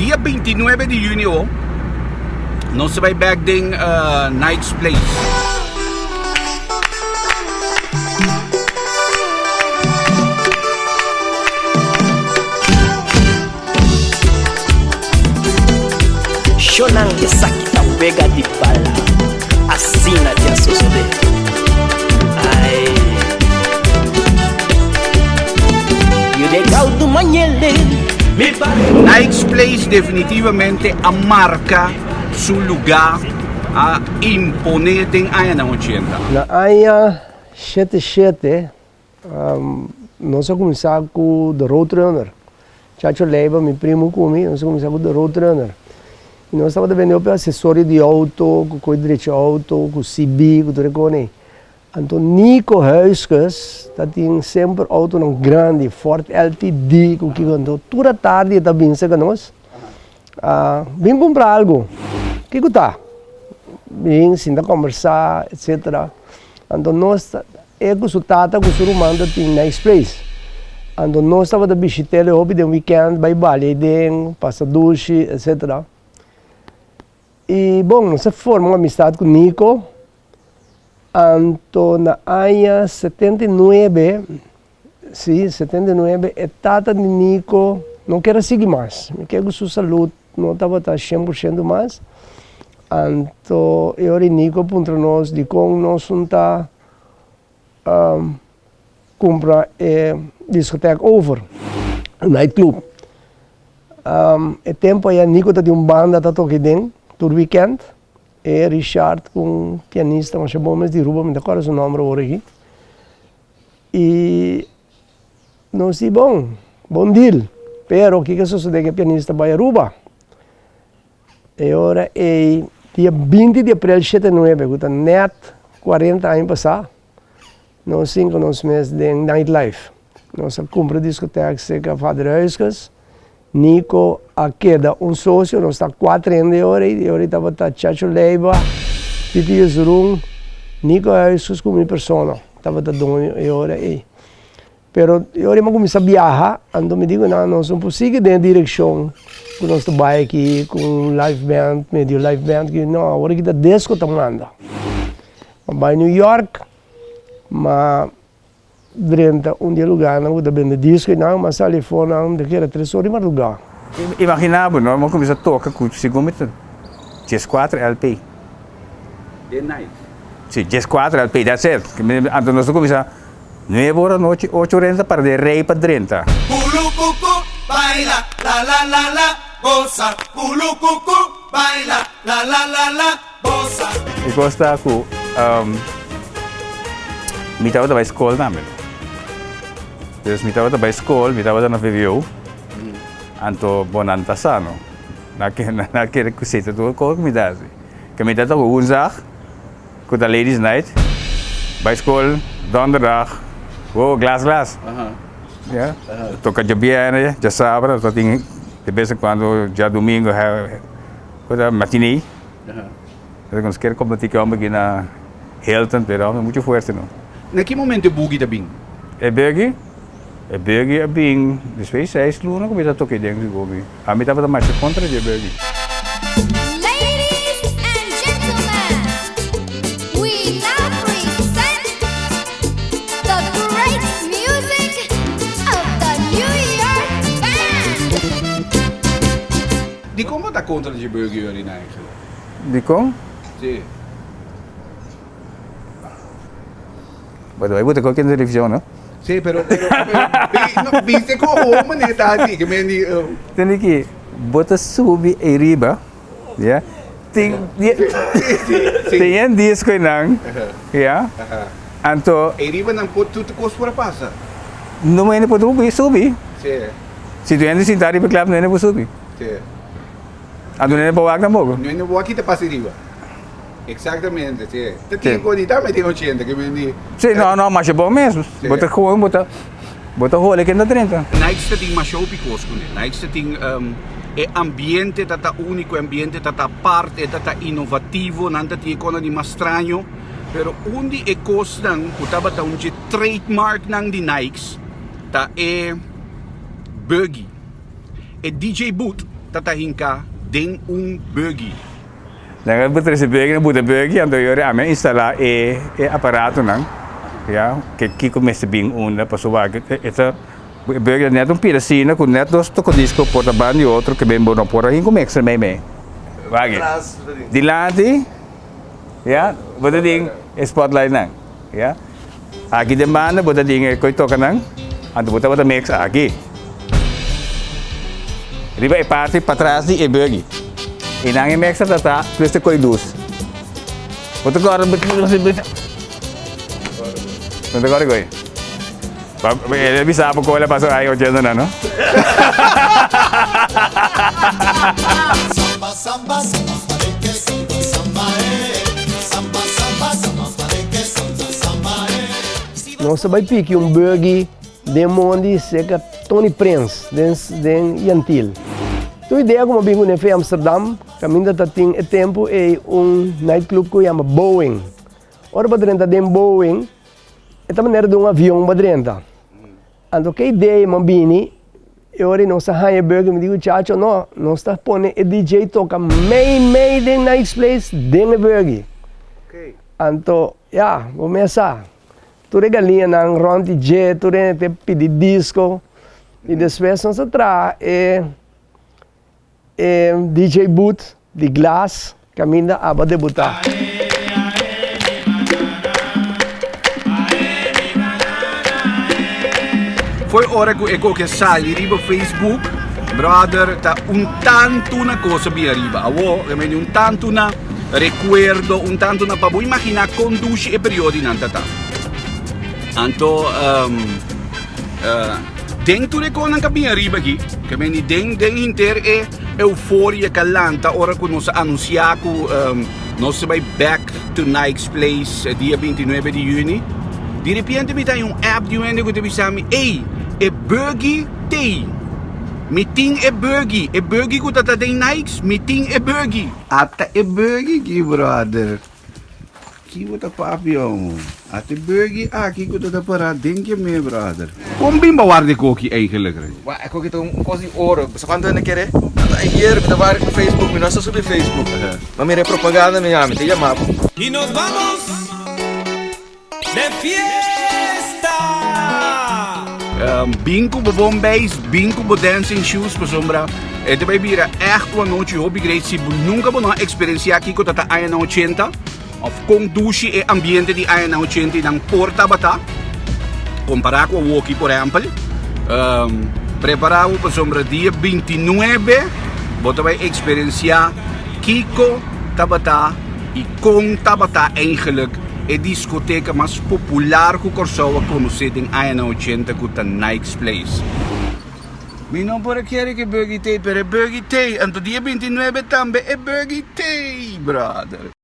Dia 29 di juni o, nos ta bai bek den Nike's Place. Shownan esaki ta wega di bala, asina di a sosodé. Ai. You dey gaudu mañele, mi ba. Nike's Place definitivamente a marca su lugar, a impone den añanan ochenta. Na aña shete shete nos a kuminsá ku The Roadrunner. Chacho Leiva, mi primu ku mi, nos a kuminsá ku The Roadrunner. I nos tabata bende hopi asesorio di outo, ku koi drecha outo, ku CB, ku tur e kos ei. Anto Nico Huiskes ta tin semper autonan grandi, Ford LTD ku kiko anto tur atardi e ta bin serka nos, bin kumpra algu, kiko ta? Bin sinta kombersá etsetera. Anto nos ta, e ku su tata ku su ruman ta tin nice place. Anto nos tabata bishit'el hopi den weekend bai balia aden, pasa dushi etsetera. I bon, nos a forma un amistad ku Nico. Anto na aña 79, si, 79, e tata di Nico no kier a sigui mas. Mi kere ku su salud no tabata shen por shento mas. Anto e ora Nico a puntra nos dikon nos no ta kumpra e diskotek over, e nightclub. E tempo aya Nico ta tin un banda ta toka den tur weekend. E Richard ku un pianista masha bon mes di Aruba, mi ta kòrda su nòmber awor aki. I nos di bon, bon deal. Pero kiko a sosodé ku e pianista bai Aruba? E ora ei dia binti di aprel shete nuebe ku ta nèt kuarenta aña pasá, nos sinka nos mes den nightlife. Nos a kumpra diskotèk serka Vader Huiskes. Nico a keda un socio, nos ta cuatro hende e ora ei, e ora ei tabata Chacho Leiva, Pipi Jesurun, Nico Huiskes cu mi persona tabata doño e ora ei. Pero e ora ei mi a cuminsa biaha, anto mi di cu nan nos no por sigui den e direccion cu nos ta bay aki cu un live band, medio live band, no, awor aki ta disco ta manda. Mi a bay New York, ma Drenta un di e lugarnan ku ta bende disko i nan a sali afó nan ta keda tres ora di mardugá. Imaginá bo, no? Mi a kuminsá toka ku segun mi ta dieskuater LP. Den night? Si, dieskuater LP, that's it. Anto nos a kuminsá nuebe ora anochi, ocho ora ta para den rei pa drenta. Kulukuku, baila, la la la la, gosa. Kulukuku, baila, la la la la, gosa. E kos ta ku mi tabata bai skol tambe. Dus mi tabata bai skol, mi tabata na VWO, anto bo nan ta sa no. Nan ke nan kere ku seta tur kos ku mi ta hasi. Ke mi ta toka woensdag ku ta ladies night, bai skol donderdag, wo glas glas. Ya, toka djabièrnè, djasabra, ta tin de bes en kuando djadumingu ku ta matinee. Pero nos kier competi cu e homber aki na Hilton, pero e homber mucho fuerte no. Na ki momento e buggy ta bin? E buggy? E buggy a bin despues di seis luna cu mi ta toca den segun mi. Ami tabata masha contra di e buggy. Ladies and gentlemen, we now present the great music of the New York Band. Dikon bo ta kontra dje burger yori na eigenlijk? Dikon? Si. Bueno, e bo ta koki na television, no? Si, pero, pero, pero, no, biste ku homo ne ta hasi, ke men di. Tende ki, bo ta subi ei riba, ya, tin, tin yen disco einan, ya, anto. Ei riba nan por, tur kos por a pasa. No hende por subi. Si. Si tur hende sinta riba e klap, no hende por subi. Si. Anto no hende por wak tampoco. No hende por wak kita pasa riba. Exactamente, si. Ta tin ku di tambe tin ochenta ke men di. Si, no, no, masha bon mes. Bo ta gewoon, bo ta, bo ta hole ken ta drenta. Nikes ta tin masha hopi kos kuné. Nikes ta tin e ambiente ta ta úniko, e ambiente ta ta apart, e ta ta inovativo, nan ta tin e kosnan di mas straño. Pero un di e kosnan ku tabata un dje trademarknan di Nikes ta e buggy, e DJ booth. ta ta hinká den un buggy. Nan a trese buggy, nan buta buggy, anto yori ami a instalá e e aparatonan, ya, ke kiko mester bin unda, pasobra wak e ta e buggy ta nèt un pida asina ku nèt dos tokodisko por ta banda di otro ke ben bo no por a hin ku mixer mei mei. Wak dilanti, ya, bo ta tin e spotlightnan, ya. Aki den banda bo ta tin e koe tokanan, anto bo tabata mix aki. Riba e parti patras di e buggy. I nan e mixer ta ta plus e koe lus. Bo ta kòrda bo ta kòrda koe? El a bisa bo koe la pasa aña ochenta nan no? Nos a bai piki un buggy den mondi serka Tony Prins den den Yantil. Tur idea ku mi a bin kuné for Amsterdam kaminda ta tin e tempu ei un nightclub ku yama Boeing. Ora bo drenta den Boeing E ta manera di un avion bo drenta. Anto ke idea mi a bini, e ora nos a haña burger, mi di ku Chacho, no, nos ta pone e DJ toka mei mei den Nike's Place den e burger. Anto, ya, bo mes sa, tur e galiñanan rònt di dje, tur hende ta pidi disko, i despues nos a traha e E DJ booth di glas kaminda aba debutá. Foi ora ku e koke sali riba Facebook, brother, ta un tantu na kos a bin ariba. Awo, e mende un tantu na rekuerdo, un tantu na pa bo imaginá kon dushi e periodinan ta ta. Anto, Den tur e konan ka bin ariba aki, ke meni den den hinter e euforia ka lanta ora ku nos a anunsiá ku nos ta bai back to Nike's Place dia 29 di yüni. Di repente mi ta haña un app di un hende ku ta bisa mi, Ey, e buggy t'ey! Mi tin e buggy, e buggy ku ta ta den Nike's, mi tin e buggy! Ata e buggy ki, brother. Ki bo ta papia omo? Ate buggy aki ku ta ta pará den ke me brother. Kon bin bo warda e koki eigenlijk Rey? Wa e koki ta un kos di oro. Bo sa kuantu hende kere? Ata ayer mi ta wak riba Facebook, mi no sa subi Facebook. Ma mira e propaganda mi yami, ta yama bo. Y nos vamos de fiesta! Bin ku bo bon beis, bin ku bo dancing shoes pasobra e ta bai bira ègt un anochi hopi great si bo nunka bo no a eksperensiá kiko ta ta añanan ochenta. Of kon dushi e ambiente di añanan ochenta i nan por tabata, kompará ku awoki por ehèmpel. Prepará bo pasobra dia 29 bo ta bai eksperensiá kiko tabata i kon tabata eigenlik e diskoteka mas popular ku Kòrsou a konosé den añanan ochenta ku ta Nike's Place. Mi no por a kere ku e buggy t'ei, pero e buggy t'ei. Anto dia 29 tambe e buggy t'ei, brother.